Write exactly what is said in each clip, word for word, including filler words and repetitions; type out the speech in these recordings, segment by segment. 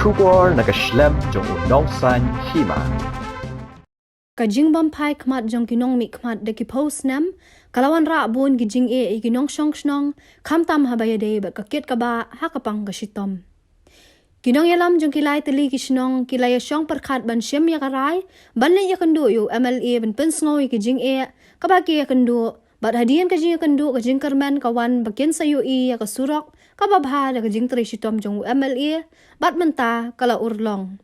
Khubor na ka shlem jong u nongsan hima. Ka jingbymphai khmat jong ki nongmihkhmat da ki phew snem ka la wanrah bun ki jingeh ïa ki nongshong shnong, khamtam haba ïadei bad ka kit kaba ha ka pang ka shitom. Ki nongïalam jong ki lai tylli ki shnong ki la ïashong pyrkhat ban shim ïa ka rai ban leit ïakynduh ïa u M L A ban pynsngew ïa ki jingeh kaba ki ïakynduh, bad hadien ka jingïakynduh ka jingkyrmen ka wan ba kin sa ïohi ïa ka surok kaba bha da ka jingtrei shitom jong u M L A, bad mynta ka la urlong.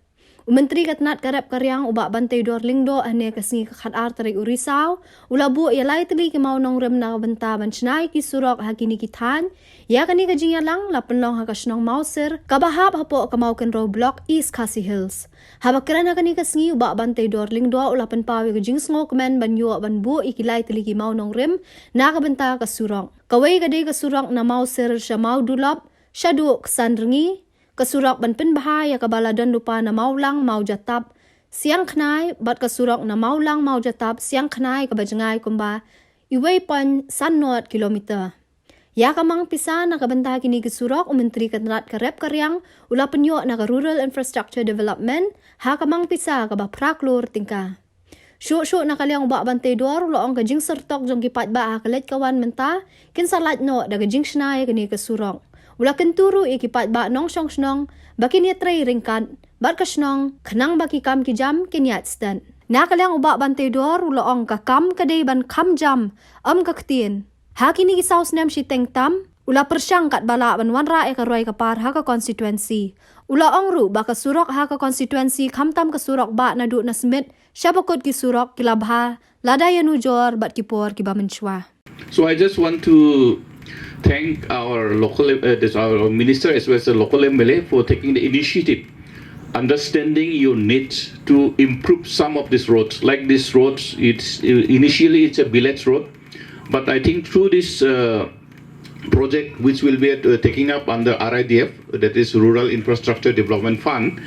U Myntri ka tnat ka rep ka riang u Bah Banteidor Lyngdoh hane ka sngi ka khatar tarik u Risaw u la buh ïa lai tylli ki mawnongrim na ka bynta ban shna ïa ki surok ha kine ki thaiñ. Ïa kane ka jingïalang la pynlong ha ka shnong Mawsir kaba hap hapoh ka Mawkynrew Block, East Khasi Hills. Haba kren ha kane ka sngi u Bah Banteidor Lyngdoh u la pynpaw ïa ka jingsngewkmen ban ïoh ban buh ïa ki lai tylli ki mawnongrim na ka bynta ka surok. Kawei ka dei ka surok na Mawsir sha Mawdulop, shaduh Ksanrngi, ka surok ban pynbha ïa kaba la don lypa na Mawlang Mawjatap Siangkhnai, bad ka surok na Mawlang Mawjatap Siangkhnai kaba jngai kumba uwei point san not kilometer. Ïa ka mang pisa na ka bynta kine ki surok u Myntri ka tnat ka rep ka riang u la pynïoh na ka Rural Infrastructure Development ha ka mang pisa kaba phra klur tyngka. Shuh shuh na ka liang u Bah Banteidor u la ong ka jingsyrtok jong ki paidbah ha ka leit ka wan mynta kin sa lait noh da ka jingshna ïa kane ka surok. U la kyntu ruh ïa ki paidbah nongshong shnong ba kin ïatrei ryngkat bad ka shnong khnang ba ki kam ki jam kin ïaid stet. Na ka liang u Bah Banteidor u la ong ka kam ka dei ban kham jam, ym ka ktien. Ha kine ki saw snem shiteng tam u la pyrshang katba lah ban wanrah ïa ka roi ka par ha ka constituency. U la ong ruh ba ka surok ha ka constituency khamtam ka surok bah naduh na Smit sha ba kut ki surok ki la bha lada ïanujor bad ki por kiba mynshuwa. So I just want to thank our local, uh, this, our minister as well as the local M L A for taking the initiative, understanding your need to improve some of these roads. Like these roads, it's initially it's a village road, but I think through this uh, project which will be uh, taking up under R I D F, that is Rural Infrastructure Development Fund,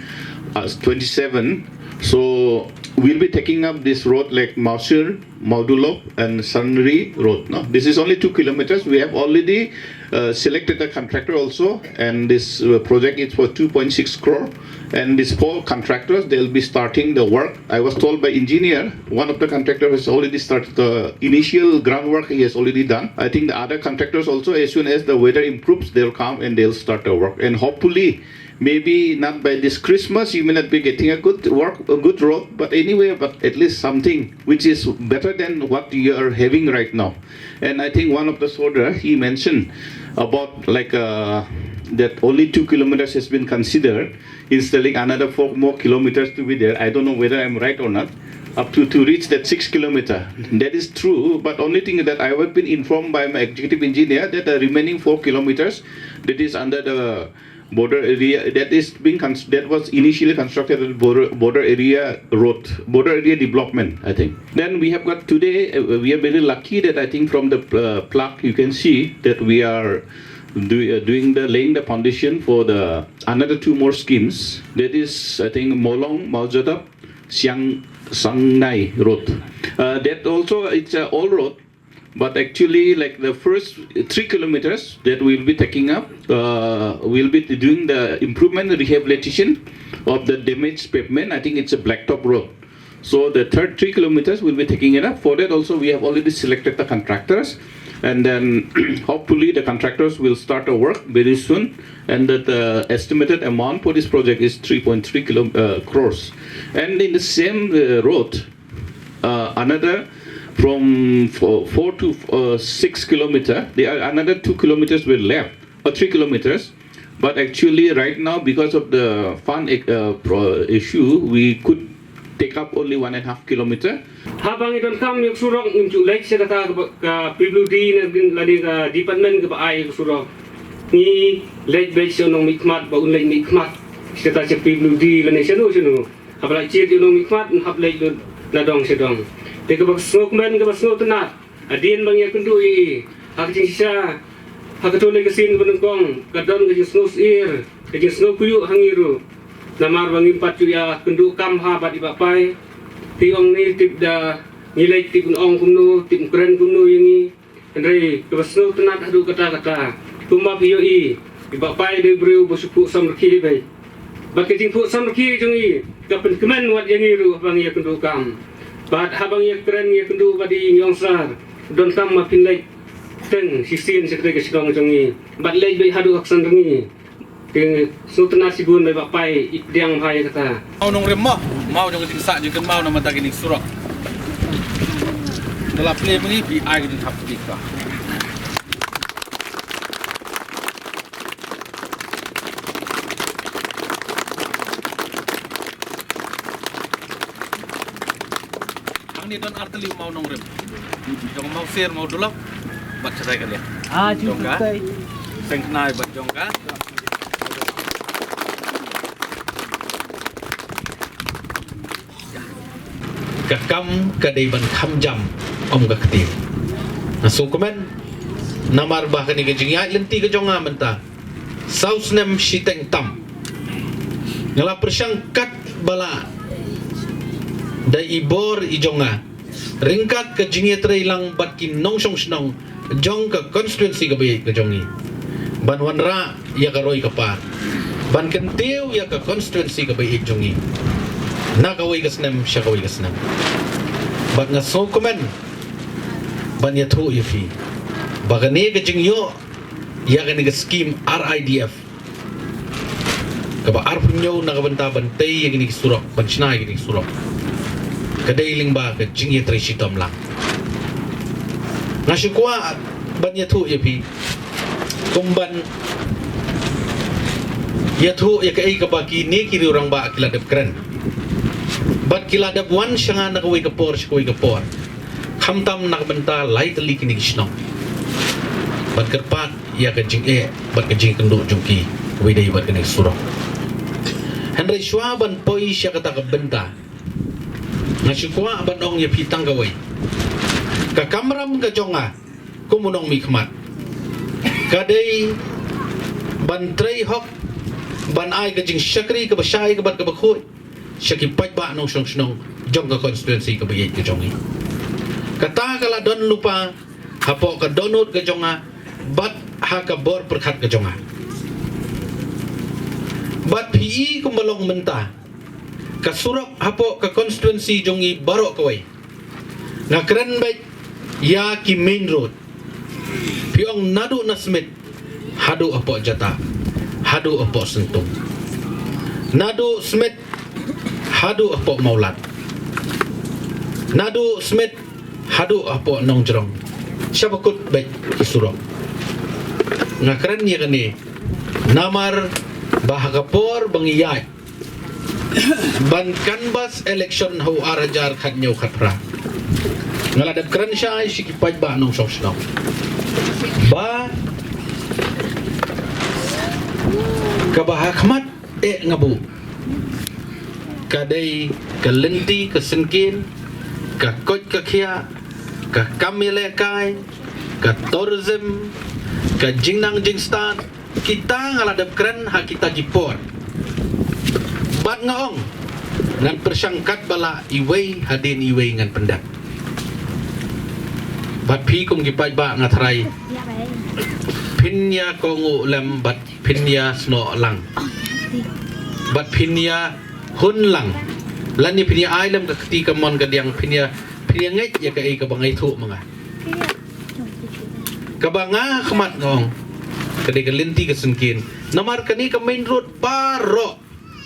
uh, twenty-seven. So we'll be taking up this road like Mausir, Maudulop, and Sanri Road. No? This is only two kilometers. We have already uh, selected the contractor also, and this uh, project is for two point six crore. And these four contractors, they'll be starting the work. I was told by engineer, one of the contractors has already started the initial groundwork. He has already done. I think the other contractors also, as soon as the weather improves, they'll come and they'll start the work. And hopefully, maybe not by this Christmas, you may not be getting a good work, a good road, but anyway, but at least something which is better than what you are having right now. And I think one of the soldier he mentioned about like uh, that only two kilometers has been considered installing another four more kilometers to be there. I don't know whether I'm right or not. Up to to reach that six kilometer. That is true, but only thing that I have been informed by my executive engineer that the remaining four kilometers that is under the border area that is being cons- that was initially constructed as border, border area road, border area development, I think. Then we have got today, uh, we are very lucky that I think from the uh, plaque you can see that we are do, uh, doing the laying the foundation for the another two more schemes. That is, I think, Molong, Maujadap, Siang, Sangnai Road. Uh, that also it's an old road, but actually, like the first three kilometers that we'll be taking up, uh, we'll be doing the improvement rehabilitation of the damaged pavement. I think it's a blacktop road. So the third three kilometers we'll be taking it up. For that also we have already selected the contractors, and then hopefully the contractors will start the work very soon. And that the estimated amount for this project is three point three kilo, uh, crores. And in the same uh, road, uh, another from four, four to uh, six kilometer, the uh, another two kilometers were left, or three kilometers. But actually, right now, because of the fund uh, pro- issue, we could take up only one and a half kilometer. Haba ngi donkam ïa ka surok ngim ju leit sha kata ka PWD ne lane ka department kaba ai ka surok. Ngi leit beit sha u nongmihkhmat ba un leit mihkhmat sha kata sha PWD lane shano shano. Haba la jied ïa u nongmihkhmat un hap leit lut na dong sha dong. Te kaba sngewkmen kaba sngewtynnat hadien ba ngi ïakynduh ïa i ha ka jingshisha, ha kato lei ka sien kaba nyngkong ka don ka jingsngewsyier, ka jingsngewkhuid ha ngi ruh. Namar ba ngim pat ju ïakynduh kam bha bad i Bah Pai. Te ong ne tip da ngi leit tip un ong kumno, tip un kren kumno ïa ngi. Hynrei kaba sngewtynnat haduh katta katta, kumba phi ïohi, i Bah Pai dei briew ba shu khuh samrkhie beit. Bad ka jingphuh samrkhie jong ngi ka pynkmen wat ïa ngi ruh haba ngi ïakynduh kam. Bad haba ngi ïakren ngi ïakynduh bad i ngi ong sar, don tam ma phin leit teng shisien sha kata ka shnong jong ngi. Bad leit beit haduh ha ka san jong ngi. Te sngewtynnad shibun bad ba peit ïa kata. Maw nongrim mo, maw jong ka jingsah jingkynmaw na ka bynta kane ka surok. Te la plie ma ngi phi ai ka jinghap kti ka. Hangne don ar tylli u maw nongrim. Jong u maw Ser, maw Dulok bad Shatai Kaliang. Ah, jong ka Seng Khnai bad jong ka. Ka kam ka dei ban kham jam, ym ka ktien. Nga sngewkmen namar ba kane ka jingïaid lynti ka jong nga mynta saw snem shiteng tam. Nga la pyrshang katba lah da i bor i jong nga ryngkat ka jingïatreilang bad ki nongshong shnong jong ka constituency kaba ïeit ka jong ngi ban wanrah ïa ka roi ka par, ban kyntiew ïa ka constituency kaba ïeit jong ngi na kawei ka snem sha kawei ka snem. Bad nga sngewkmen ban ïathuh ïa phi ba kane ka jingïoh ïa kane ka skim R I D F kaba arphew hynñiew na ka bynta ban tei ïa kine ki surok, ban shna ïa kine ki surok, ka dei lyngba ka jingïatrei shitom lang. Nga shu kwah ban ïathuh ïa phi, kum ban ïathuh ïa kaei kaba kine ki riew rangbah ki la dep kren bad ki la dep wan sha nga na kawei ka por sha kawei ka por, khamtam na ka bynta lai tylli kine ki shnong, ban kyrpad ïa ka jingeh bad ka jingkynduh jong ki, kawei dei bad kane ka surok. Hynrei shuwa ban poi sha kata ka bynta, nga shu kwah ban ong ïa phi tang kawei. Ka kamram ka jong nga kum u nongmihkhmat ka dei ban trei hok, ban ai ka jingshakri kaba shai ka bad kaba khuid sha ki paidbah nongshong shnong jong ka constituency kaba ïeit ka jong ngi. Kata ka la don lypa hapoh ka dohnud ka jong nga bad ha ka bor pyrkhat ka jong nga. Bad phi i kumba long mynta, ka surok hapoh ka constituency jong ngi baroh kawei, nga kren beit ïa ki main road. Phi ong naduh na Smit haduh hapoh Jata, haduh hapoh Syntung, naduh Smit haduh hapoh Mawlad, naduh Smit haduh hapoh Nongjrong, sha ba kut beit ki surok. Nga kren ïa kane namar ba ha ka por ba ngi ïaid ban canvass election ha u ar hajar khatñiew khatphra, nga la dep kren shai sha ki paidbah nongshong shnong ba kaba ha khmat eh nga buh ka dei ka lynti ka syngkien, ka koit ka khiah, ka kam ïalehkai, ka tourism, ka jingnang jingstad, kita nga la dep kren ha kita ki por. Bad nga ong ngan pyrshang katba lah iwei hadien iwei ngan pyndep. Bad phi kum ki paidbah nga tharai phin ïa kohnguh lem bad phin ïa snoh lang bad phin ïa hun lang, lane phin ïa ai lem ka kti ka mon ka diang, phin ïa, phin ïa ngeit ïa kaei kaba nga ïathuh ma nga. Kaba nga ha khmat nga ong ka dei ka lynti ka syngkien. Namar kane ka main road baroh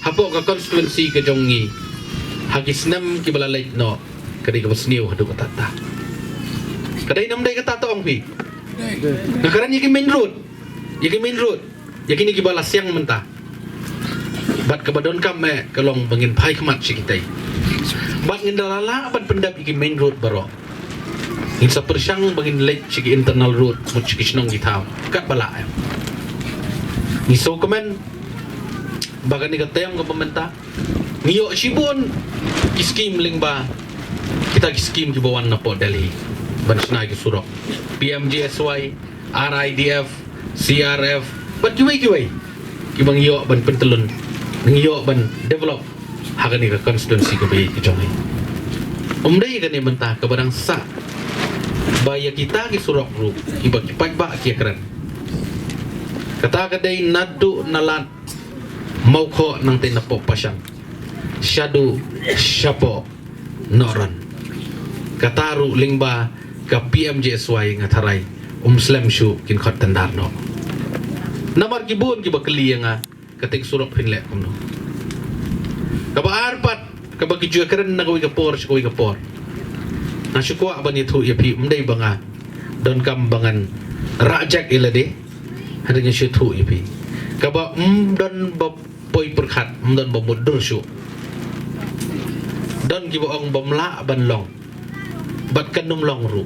hapoh ka constituency ka jong ngi ha ki snem kiba la leit noh ka dei kaba sniew haduh katta katta. Ka dei ne ym dei katta, to ong phi? Nga kren ïa ki main road, ïa ki main road, ïa kine kiba la siang mynta. Bad kaba donkam eh ka long ba ngin phai khmat sha kitei. Bad ngin da la lah ban pyndep ïa ki main road baroh, ngin sa pyrshang ba ngin leit sha ki internal road, mut sha ki shnong ki thaw katba lah eh. Ngi sngewkmen ba kane ka term kaba mynta ngi ïoh shibun ki skim lyngba kita ki skim kiba wan napoh Delhi ban shna ki surok, P M G S Y, R I D F, C R F bad kiwei kiwei kiba ngi ïoh ban pyntyllun, ngi ïoh ban develop ha kane ka constituency kaba ïeit ka jong ngi. Ym dei kane mynta, kaba dang sah ba ïa kita ki surok ruh kiba ki paidbah ki ïa kren. Kata ka dei naduh na lad Mawkhoh nangtei na poh Pashang, shaduh shapoh Nohron. Kata ruh lyngba ka P M G S Y nga tharai um slem shuh kin khot tender noh. Namar ki bun kiba kylli ïa nga, kata ka surok phin leh kumno. Kaba ar pat, kaba ki ju ïakren na kawei ka por sha kawei ka por. Nga shu kwah ban ïathuh ïa phi, ym dei ba nga donkam ba ngan rah jack ïa lade. Hynrei nga shu ïathuh ïa phi, kaba ym don ba poi pyrkhat, ym don ba mutdur shuh. Don kiba ong bym lah ban long, bad kan ym long ruh.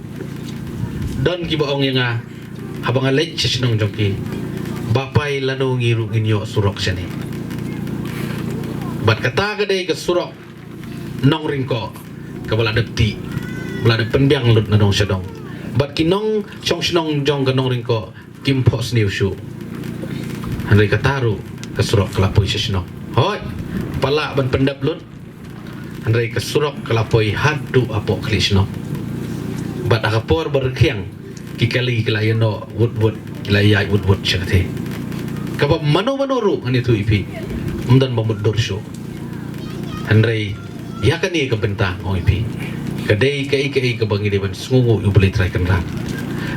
Don kiba ong ïa nga, haba nga leit sha shnong jong ki, ba phai lano ngi ruh ngin ïoh surok shane. Bad kata ka dei ka surok Nongryngkoh, kaba la dep tih, ba la dep pynbiang lut na dong sha dong. Bad ki nongshong shnong jong ka Nongryngkoh kim phohsniew shuh. Hynrei kata ruh ka surok ka la poi sha shnong. Hooid, pat lah ban pyndep lut. Hynrei ka surok ka la poi haduh hapoh khlieh shnong. Bad ha ka por ba rkhiang, ki kali ki la ïa noh wut wut, ki la ïaid wut wut sha ka thei. Kaba mano mano ruh ngan ïathuh ïa phi, ym don ba mutdur shuh. Hynrei ïa kane ka bynta nga ong ïa phi, ka dei kaei kaei kaba ngi dei ban sngewnguh ïa U Blei Trai Kynrad.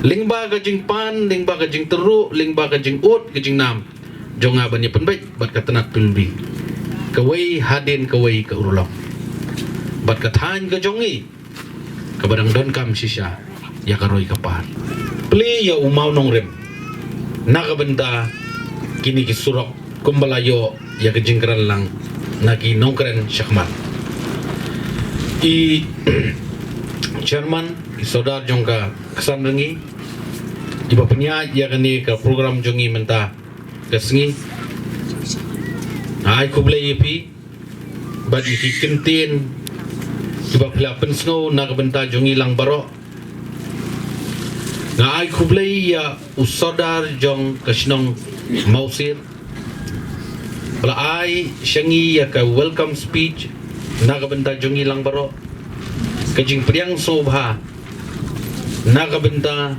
Lyngba ka jingpan, lyngba ka jingtyrwa, lyngba ka jingud ka jingnam jong nga ban ïa pynbeit bad ka tnat pynbi, kawei hadien kawei ka urlong. Bad ka thaiñ ka jong ngi kaba dang donkam shisha ïa ka roi ka par. Plie ïa u mawnongrim na ka bynta kine ki surok, kumba la ïoh ïa ka jingkren lang na ki nongkren shakhmat. I chairman, i sordar jong ka Ksan Rngi, iba pynïaid ïa kane ka program jong ngi mynta ka sngi, nga ai khublei ïa phi bad ïa ki kyntien kiba phi la pynsngew na ka bynta jong ngi lang baroh. Nga ai khublei ïa u sordar jong ka shnong Mawsir, ba la ai sha ngi ïa ka welcome speech na ka bynta jong ngi lang baroh. Ka jingpdiang sngewbha na ka bynta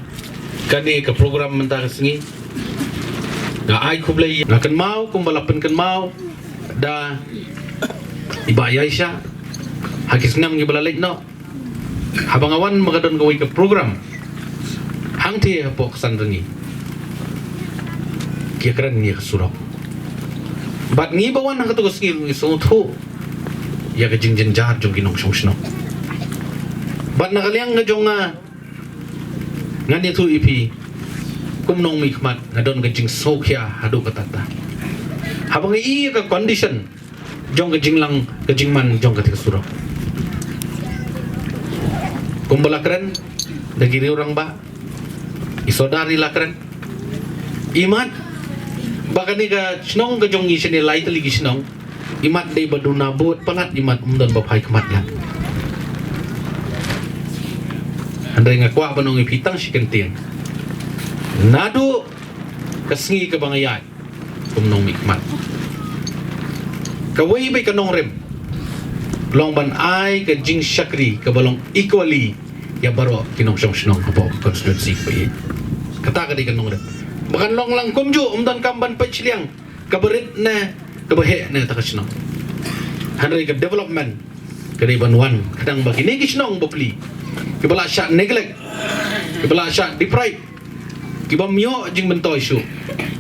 kane ka program mynta ka sngi. Nga ai khublei, nga kynmaw kumba la pynkynmaw da i Bah Ïaishah ha ki snem kiba la leit noh. Haba nga wan ba ka don kawei ka program hangtei hapoh Ksan Rngi, ki ïakren ïa ka surok. Bad ngi ba wan ha kato ka sngi ngi sngewthuh ïa ka jingjynjar jong ki nongshong shnong. Bad na ka liang ka jong nga, ngan ïathuh ïa phi, kum nongmihkhmat nga don ka jingsngewkhia haduh katta katta haba nga i ïa ka condition jong ka jinglang ka jingman jong kata ka surok. Kumba la kren da ki riew rangbah, i sordar i la kren, imat ba kane ka shnong ka jong ngi shane lai tylli ki shnong, imat dei ba duna bud palat, imat ym don ba phai khmat ïa. Hynrei nga kwah ban ong ïa phi tang shi kyntien. Naduh ka sngi kaba nga ïaid kum nongmihkhmat, kawei beit ka nongrim long ban ai ka jingshakri kaba long equally ïa baroh ki nongshong shnong hapoh ka constituency kaba ïeit. Kata ka dei ka nongrim. Ba kan long lang kumjuh, ym donkam ban peit shiliang kaba rit ne kaba heh ne kata ka shnong. Hynrei ka development ka dei ban wan khnang ba kine ki shnong bapli kiba la shah neglect, kiba la shah deprive, kiba ym ïoh jingmyntoi shuh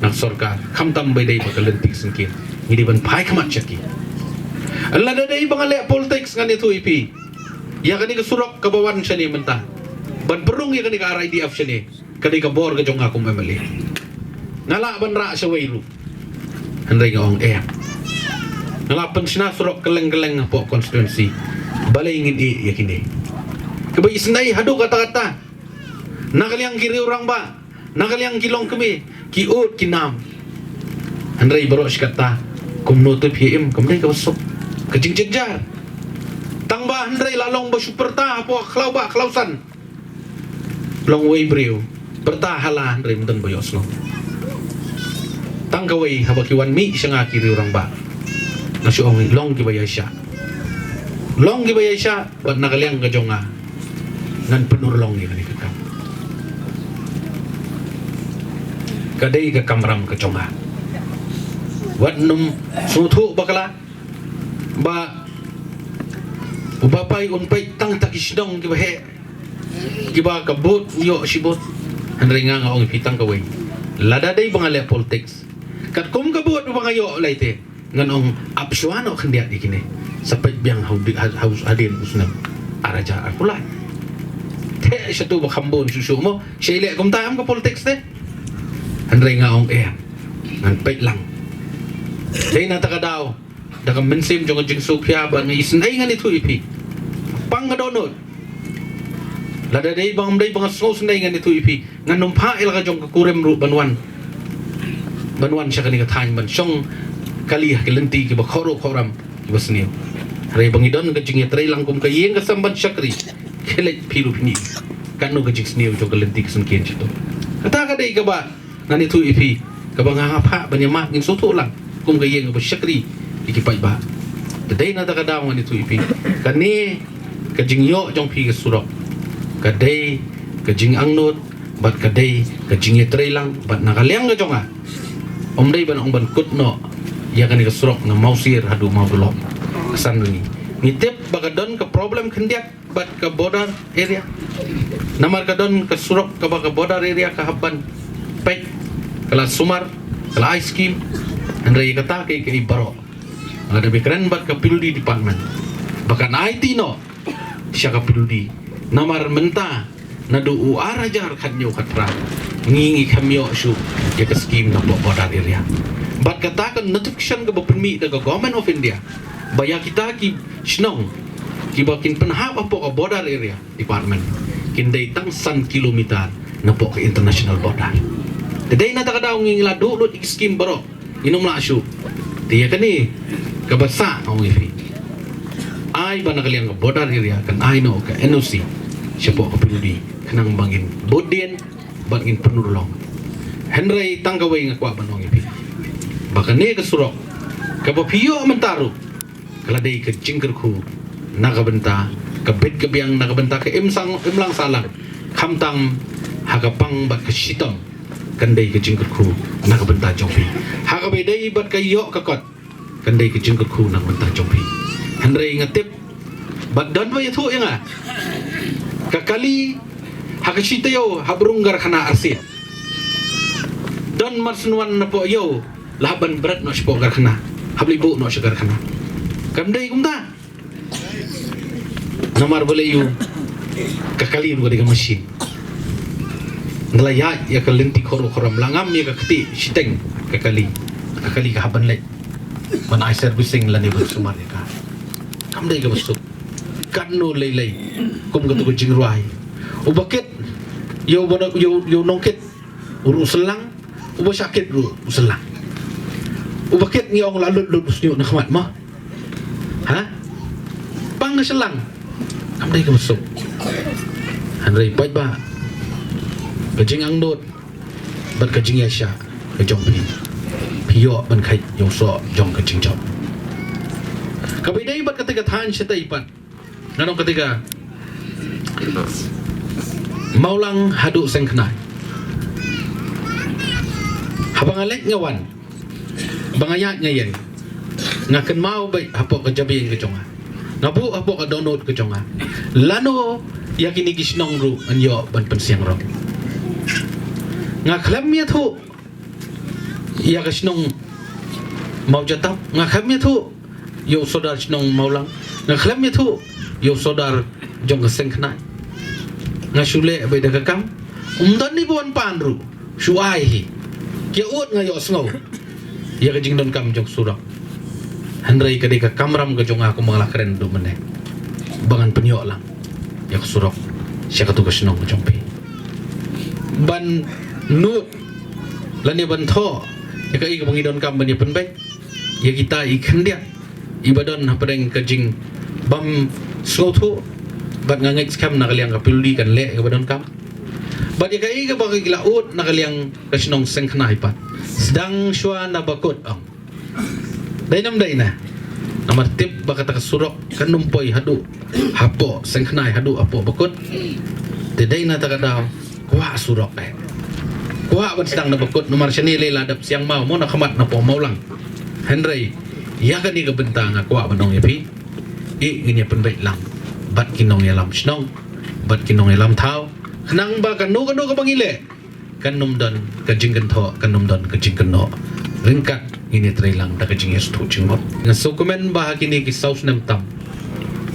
na ka sorkar, khamtam ba dei ba ka lynti syngkien, ngi dei ban phai khmat sha ki. Lada dei ba nga leh politics ngan ïathuh ïa phi, ïa kane ka surok kaba wan shane mynta ban pynrung ïa kane ka R I D F shane, ka dei ka bor ka jong nga kum M L A. Nga lah ban rah shawei ruh, hynrei nga ong eh, nga la pynshna surok kylleng kylleng hapoh constituency. Balei ngin ïeh ïa kine? Kaba isynei haduh katta katta, na ka liang ki riew rangbah, na ka liang ki longkmie, ki ud ki nam. Hynrei baroh shi katta, kumno te phi im, kam dei kaba suk. Ka jingjynjar. Tang ba hynrei la long ba shu pyrta hapoh khlaw ba khlaw san, long wei briew pyrta hala hynrei ym don ba ïohsngew. Tang kawei, haba ki wan mih sha nga ki riew rangbah, nga shu ong long kiba ïaishah, long kiba ïaishah. Bad na ka liang ka jong nga, ngan pynurlong ïa kane ka kam. Ka dei ka kamram ka jong nga. Wat nym sngewthuh bakla ba u Bapai un peit tang ta ki shnong kiba heh, kiba ka vote ïoh shibun. Hynrei nga nga ong ïa phi tang kawei, lada dei ba nga leh politics, katkum ka vote ba nga ïoh lai te, ngan ong ap shuwa noh khyndiat ïa kine. Sa peit biang ha u di-, ha, ha u, hadien u snem ar hajar arphew lai. Te shatu ba kham bun shuh shuh mo, shei leh kumta em ka politics te. Hynrei nga ong em, ngan peit lang. Te na ta ka daw, da ka mynsiem jong ka jingsngewkhia ba nga isynei ngan ïathuh ïa phi. Pang ka dohnud. Lada dei bang dei bang sngewsynei ngan ïathuh ïa phi. Ngan ym phah ïa la ka jong ka kurim ruh ban wan, ban wan sha kane ka thaiñ ban shong kali ha ki lynti kiba khoro khoram kiba sniew. Hynrei ba ngi don ka jingïatreilang kum ka ïing ka sem ban shakri. Khlem phi ruh phi ni katno ka jingsniew jong ka lynti ka syngkien shatu. Kata ka dei kaba ngan ïathuh ïa phi, kaba nga nga phah ban ïa map ngin sngewthuh lang kum ka ïing kaba shakri ïa ki paidbah. Te dei na ta ka daw ngan ïathuh ïa phi, kane ka jingïoh jong phi ka surok ka dei ka jingangnud bad ka dei ka jingïatreilang bad na ka liang ka jong nga, ym dei ban ong ban kut noh ïa kane ka surok na Mawsir haduh Mawdulop. Ka san ri ngi tip ba ka don ka problem khyndiat bad ka border area. Namar ka don ka surok kaba ka border area ka hap ban peit, ka la sumar, ka la ai skim. Hynrei kata ka, ka i baroh nga da bikren bad ka P W D department ba kan aiti noh sha ka P W D. Namar mynta naduh u ar hajar khathynñiew khatphra ngi ngi khlem ïoh shuh ïa ka skim na border area. Bad kata ka notification kaba pynmih da ka Government of India ba ïa kita ki shnong kiba kin pynhap hapoh ka border area department kin dei tang san kilometer napoh ka international border. Te dei na ta ka daw ngi la duh lut ïa ki skim baroh, ngin ym lah shuh. Te ïa kane kaba sah nga ong ïa phi, ai ba na ka liang ka border area kan ai noh ka N O C shapoh ka P W D khnang ba ngin bud dien bad ngin pynurlong. Hynrei tang kawei nga kwah ban ong ïa phi ba kane ka surok kaba phi ïoh mynta ruh ka la dei ka jingkyrkhu na ka bynta ka bit ka biang, na ka bynta ka imsang imlang sahlang, khamtam ha ka pang bad ka shitom. Kan dei ka jingkyrkhu na ka bynta jong phi ha kaba dei bad ka ïoh ka kot. Kan dei ka jingkyrkhu na ka bynta jong phi. Hynrei nga tip bad don ba ïathuh ïa nga, ka kali ha ka shi taïew hap rung karkhana arsien. Don marsynwan napoh ïew la hap ban bret noh shapoh karkhana, hap leit buh noh sha karkhana. Kam dei kumta. Namar ba lei ïa u ka kali ruh ka dei ka machine. Nda la ïaid ïa ka lynti khoro khoram, la ngam ïa ka kti shiteng ka kali, ka kali ka hap ban leit ban ai servicing lane ban sumar ïa ka. Kam dei kaba suk. Katno lei lei kum katu ka jingrwai. Uba kit ïa uba no-, ïa u, ïa u nongkit u ruh u syllang, uba shah kit ruh u syllang. Uba kit ngi ong la lut lut u shñiuh na khmat mo. Ha? Pang ka syllang. Kam dei kaba suk. Hynrei paidbah, ka jingangnud bad ka jingïaishah ka jong phi, phi ïoh ban kheit ïa u soh jong ka jingjop. Kaba ïadei bad kata ka thaiñ shatei pat, nga ong kata ka Mawlang haduh Sengkhnai. Haba nga leit nga wan, ba nga ïaid nga ïeng, nga kynmaw beit hapoh ka jabieng ka jong nga, nga buh hapoh ka dohnud ka jong nga, lano ïa kine ki shnong ruh yn ïoh ban pynsiang rong. Nga khlem ïathuh ïa ka shnong Mawjatap, nga khlem ïathuh ïa u sordar shnong Mawlang, nga khlem ïathuh ïa u sordar jong ka Sengkhnai. Nga shu leh beit da ka kam, um don iba wan pan ruh, shu ai hi. Ki ud nga ïohsngew ïa ka jingdonkam jong surok. Hynrei ka dei ka kamram ka jong nga kumba nga la kren haduh mynne, ba ngan pynïoh lang ïa ka surok sha katu ka shnong ka jong phi. Ban nud lane ban thoh ïa kaei kaba ngi donkam ban ïa pynbeit ïa kita i khyndiat iba don hapdeng ka jingbym sngewthuh. Bad nga ngeit skhem na ka liang ka P W D kan leh kaba donkam. Bad ïa kaei kaba ki la ud na ka liang ka shnong Sengkhnai pat, sdang shuwa na ba kut ong. Dei nam dei na. Namar tip ba kata ka surok kan ym poi haduh hapoh Sengkhnai, haduh hapoh Bakut. Te dei na ta ka daw kwah surok eh. Kwah ban sdang na Bakut, namar shane lei la dep siang maw mo, na khmat napoh Mawlang. Hynrei ïa kane ka bynta nga kwah ban ong ïa phi, i ngin ïa pynbeit lang bad ki nongïalam shnong, bad ki nongïalam thaw, khnang ba kano kano kaba ngi leh kan ym don ka jingkynthoh, kan ym don ka jingkynnoh, ryngkat ngin ïa trei lang da ka jingïasngewthuh jingmut. Nga sngewkmen ba ha kine ki saw snem tam,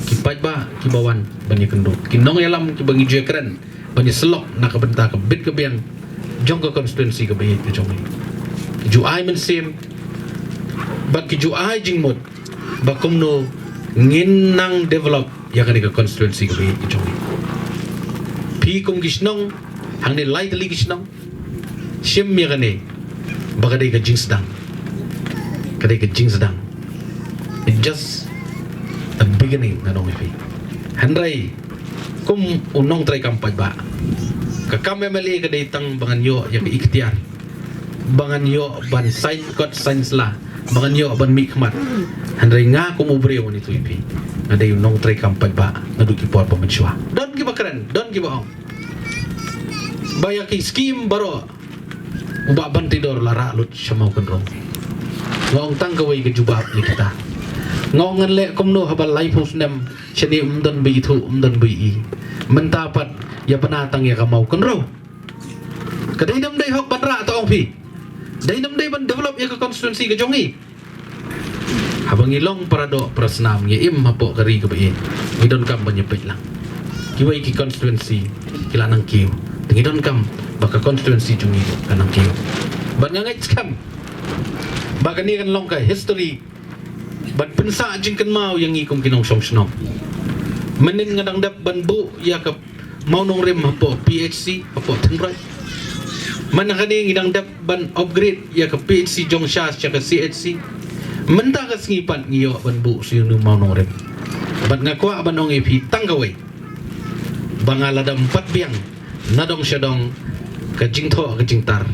ki paidbah kiba wan ban ïakynduh, ki nongïalam kiba ngi ju ïakren ban ïasyllok na ka bynta ka bit ka biang jong ka constituency kaba ïeit ka jong ngi, ki ju ai mynsiem bad ki ju ai jingmut ba kumno ngin nang develop ïa kane ka constituency kaba ïeit ka jong ngi. Phi kum ki shnong hangne, lai tylli ki shnong, shim ïa kane ba ka dei ka jingsdang, ka dei ka jingsdang. It's just a beginning, ngan ong ïa phi. Hynrei kum u nongtrei kam paidbah, ka kam M L A ka dei tang ba ngan ïoh ïa ka iktiar, ba ngan ïoh ban sign kot sign sla, ba ngan ïoh ban mih khmat. Hynrei nga kum u briew ngan ïathuh ïa phi, nga dei u nongtrei kam paidbah naduh ki por ba mynshuwa. Don kiba kren, don kiba ong ba ïa ki skim baroh u Bah Bantidor la rah lut sha Mawkynrew. Nga ong tang kawei ka jubab ïa kita. Nga ong ngan leh kumno haba laiphew snem shane ym don ba ithuh, ym don ba i. Mynta pat ïa bna tang ïa ka Mawkynrew. Ka dei ne ym dei hok ban rah, to ong phi? Dei ne ym dei ban develop ïa ka constituency ka jong ngi? Haba ngi long para doh para snam, ngi im hapoh ka ri kaba ïeit, ngi donkam ban ïapeit lang. Kiwei ki constituency ki la nang kiew, te ngi donkam ba ka constituency jong ngi ka nang kiew. Bad nga ngeit skhem ba kane kan long ka history ban pynsah jingkynmaw ïa ngi kum ki nongshong shnong. Mynnin nga dang dep ban buh ïa ka Mawnongrim hapoh P H C, hapoh Thynroit. Mynta kane ngi dang dep ban upgrade ïa ka P H C jong sha sha ka C H C. Mynta ka sngi pat ngi ïoh ban buh sha ïa u Mawnongrim. Bad nga kwah ban ong ïa phi tang kawei, ba nga la dang pat biang na dong sha dong ka jingthoh ka jingtar,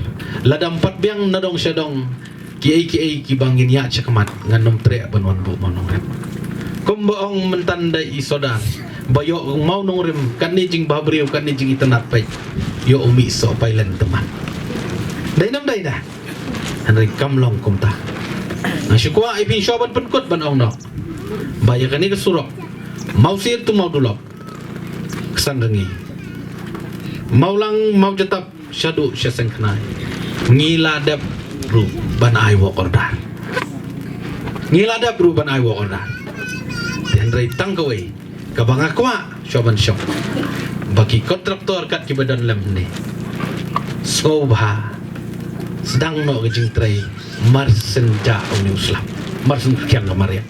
la dang pat biang na dong sha dong kiei kiei kiba ngin ïaid shakhmat, ngan ym treh ban wan buh Mawnongrim. Kumba ong mynta da i Sordar, ba ïoh Mawnongrim katne jingbhabriew, katne jingitynnad peit, ïoh u mih soh pailen tymmen. Dei ne ym dei da? Hynrei kam long kumta. Nga shu kwah ïa phi shuwa ban pynkut ban ong noh ba ïa kane ka surok Mawsir to Mawdulop, Ksanrngi, Mawlang, Mawjatap shaduh sha Sengkhnai, ngi la dep ruh ban ai work order. Ngi la dep ruh ban ai work order. Te hynrei tang kawei kaba nga kwah shuwa ban shong, ba ki kontraktor kat kiba don lem hangne, sngewbha sdang noh ka jingtrei marshen jah une u slap, marshen khñiang ka mariang.